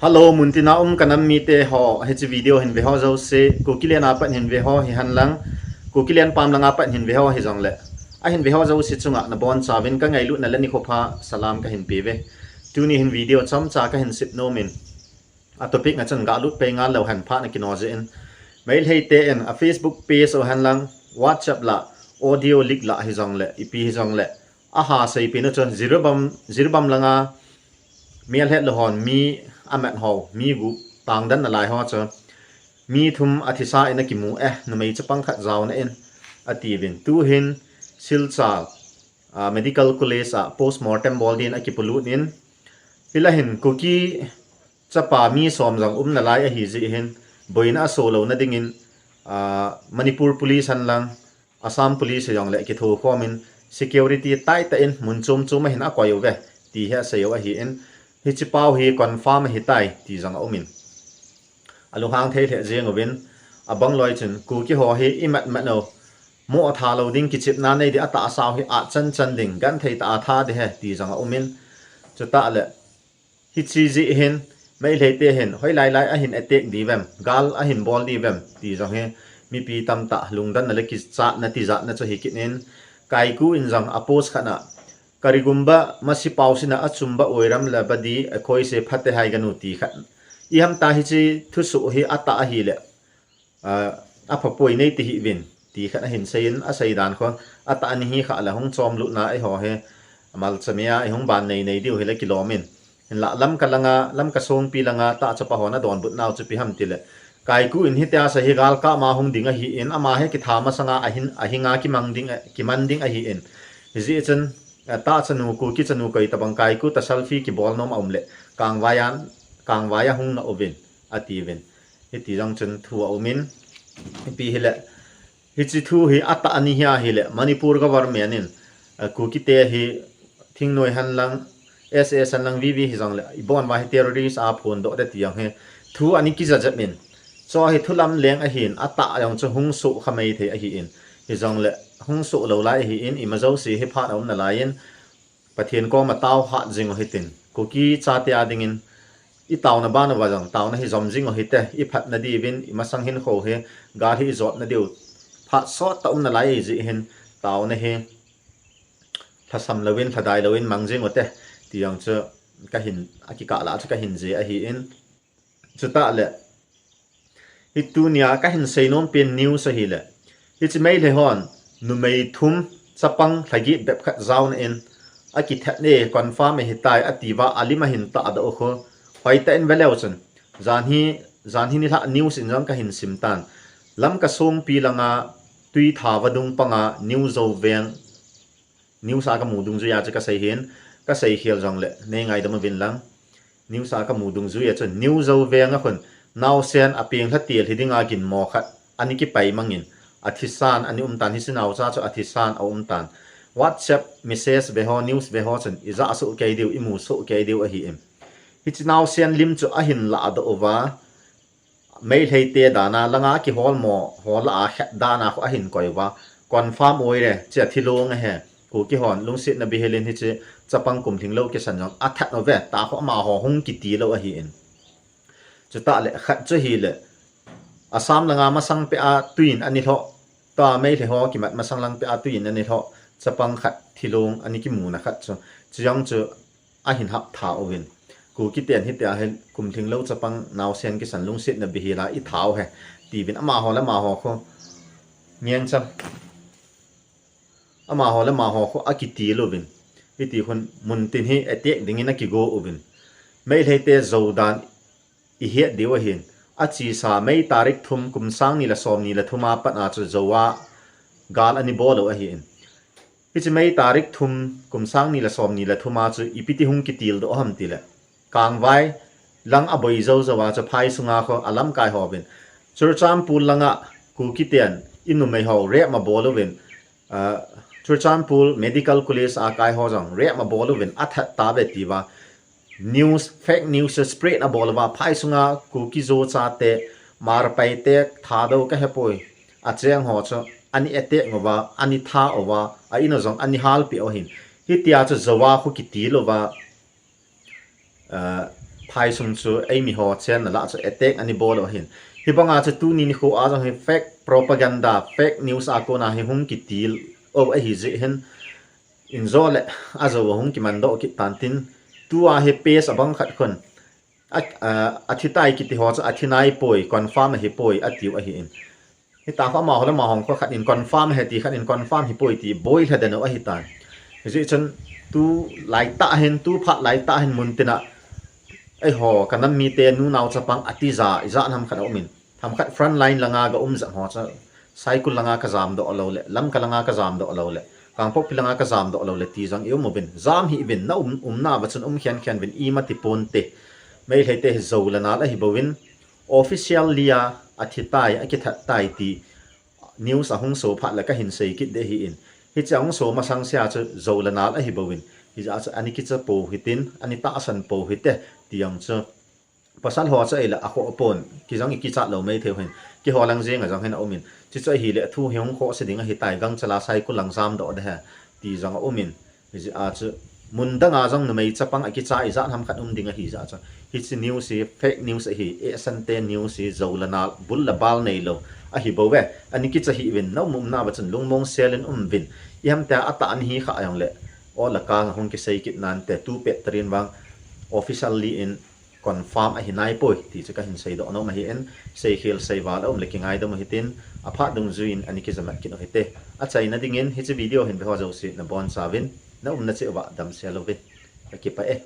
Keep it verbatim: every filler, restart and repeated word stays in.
Hello, muntina um kanam mite ho, hiche video hin ve ho jouse, Kuki len a pat hin ve ho hihen lang, Kuki len pam langa pat hin ve ho hijongle, ahin ve ho jouse chunga nabonchauvin kangailutna le nikho pha salam kahin pe uve. Tuni hin video chomcha kahin sip nom in, a topic na chun galut pei ngal lou hen phat na kino jeh in, Meitei te in a Facebook page u hen lang, WhatsApp la, audio leak la hijongle, ipi hijongle, aha seipeh nu chu Jiribam, Jiribam langa melhet lou hon mi amat ho, mi gup tangdan nalai ho chu mi thum athisa in akimu e, numei chapang khat jaona in atiuvin. Tuhin Silchar, ah, Medical College a postmortem bol din akipolut in, hilai hin Kuki chapa mi som jong um nalai ahi jeh hin, boina aso louna dingin, ah, Manipur Police hen lang, Assam Police hijongle kithokhom in, security tight tah in mun chom chom a hin akoi uve, ti hi asei u ahin, hiche pau hi confirm ahitai, ti jong aumin. Alunghang thei lheh jeng uvin, abang loi chun, Kuki ho hi imat mat u, mo atha lou ding, kichepna nei ding, atahsa u hi achan chan ding, genthei tah a tha ding ahi, ti jong aumin. Chutah le, hiche jeh hin, Meitei te hin, hoilai lai ahin attack diu vem, gal ahin bol diu vem, ti jong hi, mipi tamtah lungdonna le kichatna tijatna chu hi kit in, Kaiku in jong a post khat na, Karigumba masi pausina achumba oiram le badi akoise phate haiganu ti khat. Iham ta hiche thusoh hi atah ahile, ah, aphapoi nei ti hih uvin, ti khat ahin seiyin, asei dan kho, atah ani hi kha le hung chomlutna eiho hi, malcha mia eihung ban nei nei diu hile kilom in. Hinla Lamka langa, Lamka songpi langa, tah chapa hon adonbut nau chu ipi ham tile, Kaiku in hitia sa hi gal kap ma hung ding ahin, ama hi kitha masanga ahin, ahinga kimang ding, kiman ding ahin. Hijeh chun, eh, tah chanu, Kuki chanu koi tabang Kaiku toh selfie kibol nom aum le, kangvai a, kangvai a hung na uvin, atiuvin. Hiti jong chun thu aumin, ipi hile, hiche thu hi atah ani hi ahile, Manipur government in, eh, Kuki te hi thingnoi hen lang, S S hen lang, V V hijongle, ibon uva hi terrorist a phondoh ding ti jong hi, thu ani kija jep in. Chu hi thu lamleng ahin, atah jong chu hung soh kha maithei ahin. Hijongle, hung soh lou lai ahin, ima jouse hi phat aum nalai in, Pathen koma tao hat jing u hitin. Kuki chate a dingin, itaona ban uva jong, taona hi jom jing u hite, iphatna diuvin, imasang hinkho hi, gal hi ijotna diu, phat sot tah um nalai ahi jeh hin, taona hi, lhasam louvin, lhadai louvin, mang jing u te, ti jong chu, kahin, akikah lah chu kahin je ahin. Chutah le, hi tunia kahin seinom pen news ahile, hiche Meitei hon, numei thum, chapang lhaget bep khat jaona in, akithat e, confirm ahitai, atiuva, alim ahin tahdoh u khu, hoitah in veleu chun, janhi, janhi nilhah news in jong kahin sim tan. Lamka songpi langa, Tuitha vadung panga, New Zoveng, news a kamu dungjuia chu kasei hin, kasei khel jongle, nei ngaidam uvin lang. News a kamu dungjuia chun, New Zoveng a khun, naosen apeng lha tel hi dinga ginmo khat, ani kipai mangin, athisan, ani umtan, hiche naocha chu athisan aumtan. WhatsApp message ve ho, news ve ho chun, ija soh kei diu, imu soh kei diu ahin. Hiche naosen lim chu ahin lahdoh uva, Meitei te dana langa kiholmo ho lah a khat dana khu ahin koi uva, confirm oi re, chia thilong ahi, Kuki hon lungsetna bihilin hiche chapang kum lhinglou kisan jong athat uve, tah khu amaho hung kiti lou ahin. Chutah le khat chu hile, Assam langa masang peh a tuiyin ani lhoh, tua Meitei ho kimat masang lang peh a tuiyin ani lhoh, chapang khat thilong ani kimuna khat chu, chu jong chu ahin haptha uvin. Kuki ten hitia hi kum lhinglou chapang naosen kisan lungsetna bihil a itha u ahi, tiuvin amaho le amaho khu, ngengchang, amaho le amaho khu akitil uvin. Hiti khun muntin hi attack dingin akigo uvin. Meitei te jou dan ihet diu ahin. Achesa May tarik thum kum sang ni le som ni le thuma pat a chu jouva gal ani bol u ahin. Hiche May tarik thum kum sang ni le som ni le thuma chu ipiti hung kitildoh ham tile, Kangvai lang aboi jou jouva chu phai sunga khu alamkai hovin, Churachandpur langa Kuki ten inumei ho rape abol uvin, ah, Churachandpur Medical College a kai ho jong rape abol uvin athat tauve tiuva news, fake news spread abol uva, phai sunga Kuki Zo chate, Hmar Paite, Thadou kahepoi, acheng ho chu ani attack uva, ani that uva, a in u jong ani halpeh u ahin. Hitia chu jouva khu kitil uva, ah, phaisung chu eimi ho chenna lah chu attack ana bol u ahin. Hibanga chu tuni nikho a jong hi fake propaganda, fake news a kona hi hung kitil u ahi jeh hin, injo le ajo a hung kimandoh kit tan tin, tua hi page abang khat khun, a, a, athi tai kiti ho chu athi nai poi, confirm ahi poi, atiu ahin. Hita kho amaho le amaho kho khat in confirm ahi ti, khat in confirm hi poi ti, boi lha den u ahi tan. Hijeh chun tu laitah hin, tu phat laitah hin mun tina, eiho, ka nam mite, nu nao chapang atija, ijat ham khat aumin. Ham khat front line langa ga um jep ho chu, Saikul langa ka jamdoh lou le, Lamka langa ka jamdoh lou le, Kangpokpi langa ka jamdoh lou le, ti jong i um uvin. Jam hih uvin, na um, umna uva chun um khen khen uvin, ima ti ponte. Meitei te hi jo le nal ahi bouvin, officially a, athi tai, akithat tai ti news ahung so phat le kahin sei kit ding ahin. Hiche ahung so masang sea chu jo le nal ahi bouvin. Hijeh a chu ani kicha pou hitin, ani tahsan pou hite, ti jong chu. Pasal ho chu ahile akhoh pon, kei jong i kichat lou maithei u hin. Keiho lang jeng a jong hin aumin. Chuche chu ahile thu hi hung khoh se ding ahi tai, gangchal a Saikul lang jamdoh ding ahi, ti jong aumin. Hijeh a chu mun dang a jong numei chapang akicha ijat ham khat um ding ahi jeh a chu. Hiche news hi fake news ahi, eisante news hi jo le nal, bul le bal neilou ahi bouve. Ani kicha hih uvin, na um umna uva chun lungmong sel in um uvin. Iham tia atah ana hi kha jongle, o la ka hung kisei kit nante, tu pet tarin vang officially in confirm ahi nai poi, ti chu kahin seidoh nom ahin, seikhel seival aum le kingaidam u hitin, aphat dungjuiyin ani kijamat kit u hite. Achaina dingin hiche video hin veho jouse nabonchauvin, na umna cheh uva damsel uvin. Kakipah e.